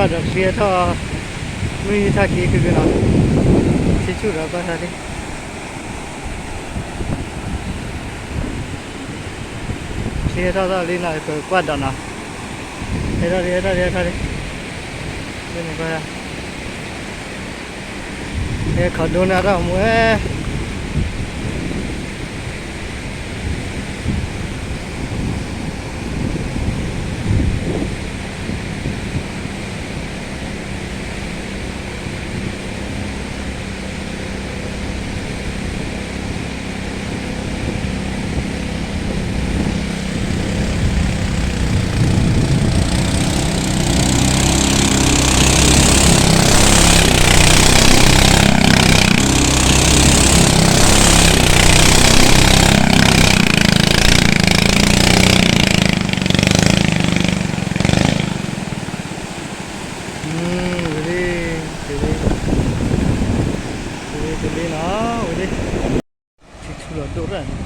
ဒီးချံထီၣ်, မုၢ်ထီၣ်က့ၤခုကနီၤ, ဆံဆူၣ်ဒီးကွၢ်ထီၣ်လံ, ချံဟဲထီၣ်ထီၣ်လံနီၤ, ပကွၢ်ဒီးနီၤ, ဟဲထီၣ်လံ ဟဲထီၣ်လံ ဟဲထီၣ်လံ, န့ၣ်ကွၢ်, ဟဲခီဒိန့ၣ်တၢ်မူဝဲ ဝံၤလံ, ဝံၤလံ, ဝံၤလံနီၤ, ဝံၤလံ, ထံထူလီၤဒိၣ်ရၣ်န့ၣ်